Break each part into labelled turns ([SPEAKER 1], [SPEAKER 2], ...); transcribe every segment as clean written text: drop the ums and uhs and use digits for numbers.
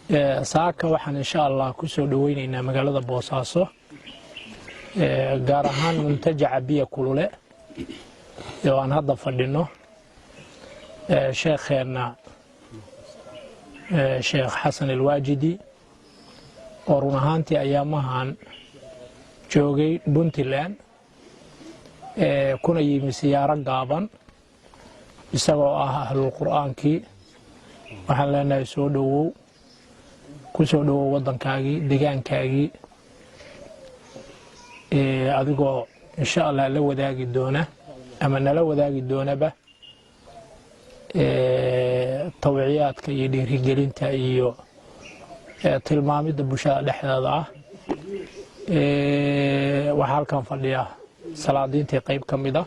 [SPEAKER 1] Saaka waxaan insha Allah ku soo dhoweynaynaa magaalada Boosaaso, gaar ahaan muntajaca Biya Kulule oo aan hadda fadhino, sheekheenna Sheekh Xasan Alwaajidi, oo run ahaantii ayaamahan joogay Puntland, kuna yimi siyaaro gaaban, isagoo ah ahlul qur'aankii. Waxaan leenahay soo dhowow, ku soo dhowow waddankaagii, degaankaagii, adigoo insha Allah la wadaagi doona ama nala wadaagi doonaba tawciyaadka iyo dhiirigelinta iyo tilmaamidda bulshada dhexdeeda ah. Waxaa halkan fadhiya salaadiintii qayb ka mid ah,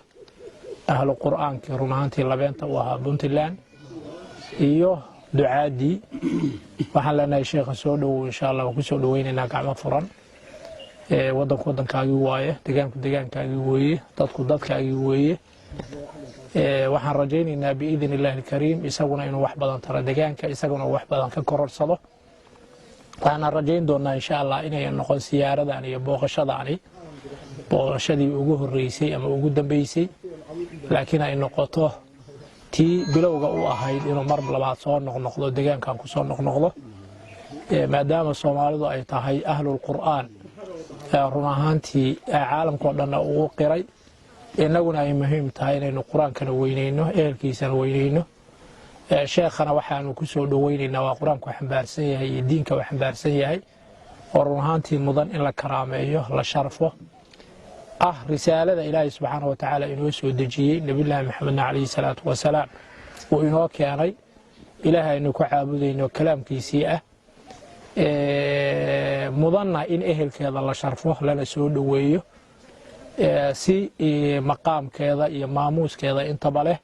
[SPEAKER 1] ahlu qur'aankii run ahaantii labeenta u ahaa Puntland iyo ducaadii. Waxaan leenahay sheekha soo dhowow, insha Allah waan kusoo dhoweynaynaa gacmo furan. Waddanku waddankaagii waaye, degaanku degaankaagii weeye, dadku dadkaagii weeye. Waxaan rajaynaynaa biidn illahi alkariim isaguna inuu wax badan taro degaanka, isaguna uu wax badan ka kororsado. Waxaana rajayn doonaa insha Allah inay noqon siyaaradan iyo booqashadaani booqashadii ugu horeysay ama ugu dambeysay, laakiin ay noqoto tii bilowga u ahayd inuu mar labaad soo noqnoqdo, degaankan ku soo noqnoqdo, maadaama Soomaalidu ay tahay ahlul qur'aan run ahaantii caalamkao dhanna ugu qiray, innaguna ay muhiim tahay inaynu qur-aankana weyneyno, ehelkiisana weyneyno. Sheekhana waxaanu ku soo dhoweynaynaa waa qur-aanku xambaarsan yahay iyo diinka uu xambaarsan yahay, oo run ahaantii mudan in la karaameeyo, la sharfo, ah risaalada Ilaahay subxaana wa tacaala inoo soo dejiyey, Nebiyullaahi Maxamedna calayhi salaatu wasalaam uu inoo keenay, Ilaahay aynu ku caabudayno kalaamkiisii ah, mudanna in ehelkeeda la sharfo lana soo dhoweeyo si maqaamkeeda iyo maamuuskeeda intaba leh.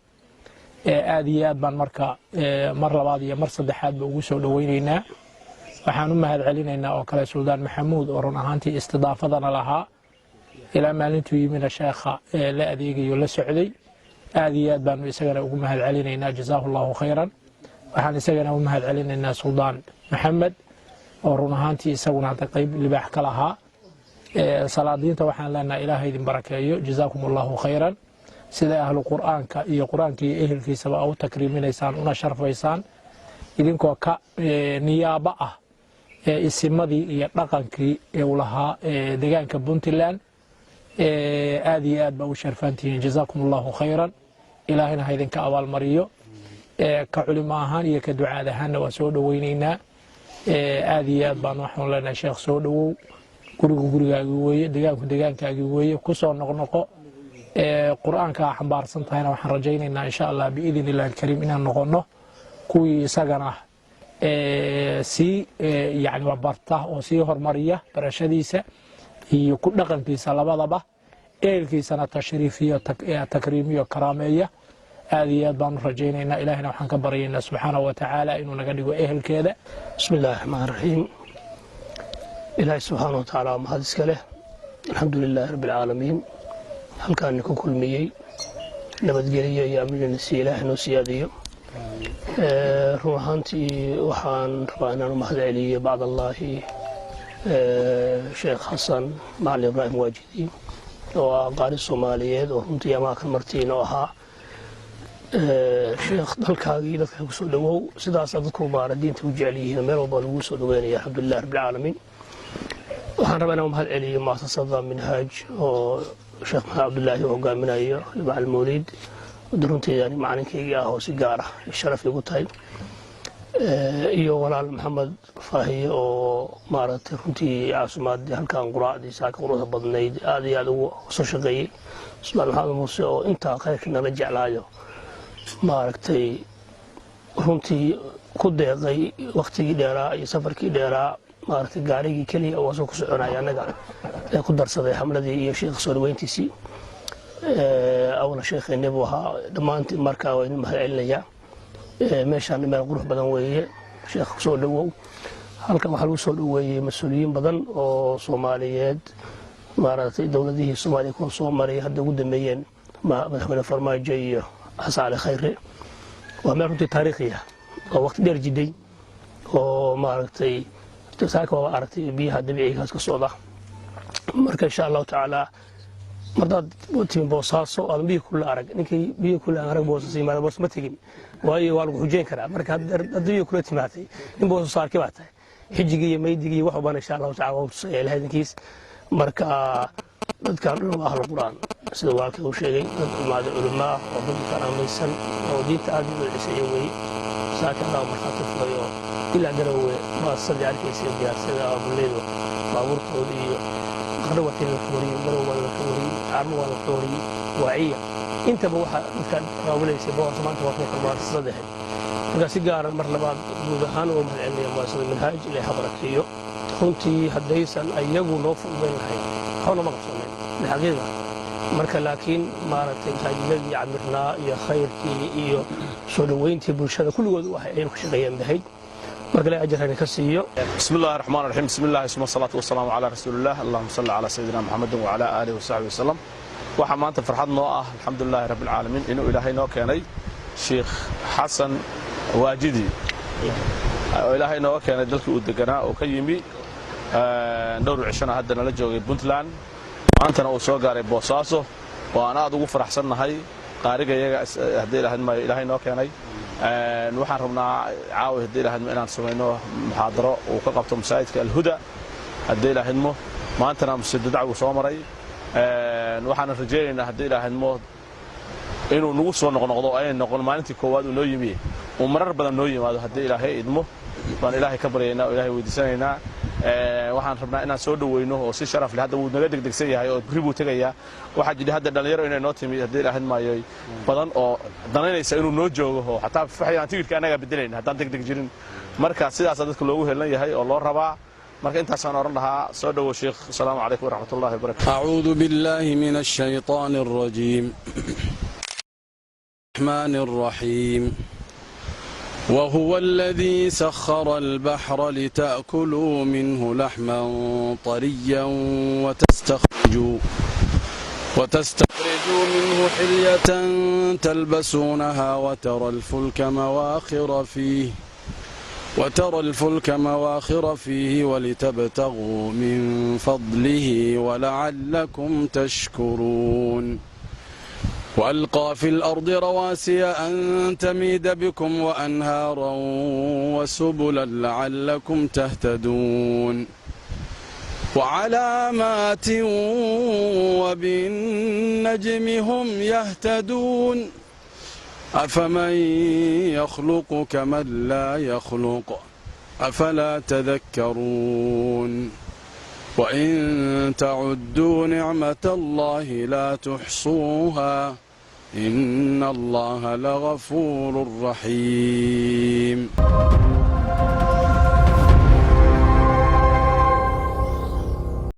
[SPEAKER 1] Aad iyo aad baan marka mar labaad iyo mar saddexaadba ugu soo dhoweynaynaa. Waxaan u mahad celinaynaa oo kale Suldaan Maxamuud, oo run ahaantii istidaafadana lahaa, ilaa maalintuu yimina sheekha la adeegayo, la socday. Aad iyo aad baanu isagana ugu mahad celinaynaa, jazaahu Allahu khayran. Waxaan isagana u mahad celinaynaa Suldaan Maxamed, oo run ahaantii isaguna hadda qayb libaax ka lahaa. Salaadiinta waxaan leenahay Ilaaha idin barakeeyo, jazaakum Allahu khayran. Sida ahlu qur'aanka iyo qur-aanka iyo ehelkiisaba u takriiminaysaan una sharfaysaan, idinkoo ka niyaabo ah isimadii iyo dhaqankii uu lahaa deegaanka Puntland, aad iyo aad baa u sharfantihiin, jazaakum Allahu khayran. Ilaahayna ha idinka abaalmariyo. Ka culimo ahaan iyo ka ducaad ahaanna waa soo dhoweynaynaa. Aad iyo aad baan waxaan leenahay sheekh soo dhowow, gurigu gurigaagii weeye, degaanku degaankaagii weeye, kusoo noqnoqo. Qur-aanka xambaarsan tahayna waxaan rajaynaynaa insha Allah biidn illahi alkariim inaan noqono kuwii isagana sii yani barta oo sii hormariya barashadiisa iyo ku dhaqankiisa labadaba, ehelkiisana tashriifiyo, takriimiyo, karaameeya. Aad iyo aad baan u rajaynaynaa. Ilahina waxaan ka baryaynaa subxaanahu wa tacaala inuu naga dhigo ehelkeeda.
[SPEAKER 2] Bismi illahi raxmaan raxiim. Ilaahay subxaana wa tacaala waa mahad iska leh. Alxamdu lilaahi rabbi alcaalamiin, halkaani ku kulmiyey nabadgeliyo iyo amnina si Ilaahay noo siyaadiyo. Run ahaantii waxaan rabaa inaan u mahad celiyo bacd Allaahi Sheekh Xasan Macalin Ibraahim Waajidi, oo ah qaari Soomaaliyeed oo runtii amaakan martiino ahaa. Sheekh, dalkaagii dadka ku soo dhowow. Sidaasaa dadku maara diinta u jecel yihiin, meel walba lagu soo dhoweynaya. Alxamdulilah rabbilcaalamiin. Waxaan rabaa inaan mahad celiyo muasasada Minhaaj oo Sheekh Maxamed Cabdulaahi uu hogaaminayo, macalin Mawliid, runteeda ani macalinkaygii ah oo si gaar ah sharaf igu tahay, iyo walaal Maxamed Faahiye oo maaragtay runtii caafimaad halkan quraacdii saaka quruxda badnayd aad iyo aad ugu soo shaqeeyey, Suldaan Maxamed Muuse oo intaa khayrka nala jeclaayo, maaragtay runtii ku deeqay waktigii dheeraa iyo safarkii dheeraa, maaragtay gaarigii keliya oo asoo ku soconaya annaga ee ku darsaday xamladii iyo sheekha soo dhaweyntiisii. Awla sheekheenne buu ahaa. Dhammaantiin markaa waa idin mahad celinayaa. Meeshaan meel qurux badan weeye. Sheekh, soo dhowow. Halkan waxaa lagu soo dhoweeyey mas-uuliyiin badan oo Soomaaliyeed, maaragtay dowladihii Soomaaliya kuwa soo maray, hadda ugu dambeeyeen Madaxweyne Farmaajo iyo Xasan Cali Khayre. Waa meel runtii taariikhi ah oo waqti dheer jiday. Oo maaragtay saaka waaba aragtay biyaha dabiicigaas ka socda. Marka insha Allahu tacaala mardaad timi Boosaaso aadan biyo kula arag, ninkii biyo kula arag Boosaaso yimaada Boos ma tegin, waayo waa lagu xujeyn karaa. Marka hadda biyo kula timaatay, nin Boosaaso arkay baa tahay. Xijigii iyo maydigii iyo wax walbana insha Allahu tacala waa tusaya Ilahay idinkiis. Marka dadkan dhan waa ahlu Qur'aan, sida walaalkay uu sheegay, dad imaada culamaa oo dad karaamaysan oo diinta aad u ciseeya weeye. Saaka Allah markhaati furay oo ilaa Garowe muasasadii arkaysa diyaarsada aabuleydo baabuurtooda iyo Qardho watii la wariyey, Garowe waa la wariyey, Carmo waa la wariyey, Waaciya intaba waxaa dadka qaabilaysay Boos maanta waa kuwa muasasada ahayd. Marka si gaara mar labaad guud ahaan uga mahad celinaya muasasada Minhaaj, Ilaahay ha barakeeyo. Runtii haddaysan ayagu noo fududayn lahayn waxba nooma qabsanayn bilxaqiiqa. Marka laakiin maaragtay masaajidadii camirnaa iyo khayrkii iyo soo dhoweyntii bulshada kulligood waxay ayagu ka shaqeeyeen bahayd. Marka Ilahay ajar ka siiyo.
[SPEAKER 3] بسم الله الرحمن الرحيم، بسم الله ثم الصلاة والسلام على رسول الله، اللهم صل على سيدنا محمد وعلى آله وصحبه وسلم. Waxaa maanta farxad noo ah, alxamdu lilahi rabbi alcaalamiin, inuu Ilaahay noo keenay Sheikh Xasan Waajidi oo Ilaahay nooga keenay dalkii uu deganaa oo ka yimi dhowr cishona hadda nala joogay Puntland, maantana uu soo gaaray Boosaaso oo aan aad ugu faraxsannahay qaariga iyaga haddii ilahay maayo Ilaahay noo keenay. Waxaan rabnaa caawi haddii ilahaydmo inaan samayno muxaadaro uu ka qabto masaajidka Alhuda haddii ilahaydmo. Maantana masjidda dacwu soo maray. Waxaan rajaynaynaa haddii ilahaydmo inuu nagu soo noqnoqdo, ayay noqon maalintii koowaad uu noo yimi, uu marar badan noo yimaado haddii Ilaahay idmo baan Ilaahay ka baryaynaa oo Ilaahay weydiisanaynaa. Waxaan rabnaa inaan soo dhoweyno oo si sharaf leh. Hadda wuu naga degdegsan yahay oo guri buu tegayaa. Waxaa jidhi hadda dhallinyaro inay noo timi haddii ilaahad maayo badan oo danaynaysa inuu noo joogo, oo xataa waxayaan tigidhka annagaa bedelayna haddaan degdeg jirin. Marka sidaasaa dadka loogu helan yahay oo loo rabaa. Marka intaasaan odhan lahaa. Soo dhowow sheekh. Asalaamu calaykum waraxmat ullahi wabarakatu.
[SPEAKER 4] أعوذ بالله من الشيطان الرجيم، الرحمن الرحيم. وهو الذي سخر البحر لتأكلوا منه لحما طريا وتستخرجوا منه حلية تلبسونها وترى الفلك مواخر فيه ولتبتغوا من فضله ولعلكم تشكرون. وألقى في الأرض رواسي أن تميد بكم وأنهارا وسبلا لعلكم تهتدون. وعلامات وبالنجم هم يهتدون. أفمن يخلق كمن لا يخلق؟ أفلا تذكرون؟ وإن تعدوا نعمة الله لا تحصوها إن الله لغفور رحيم.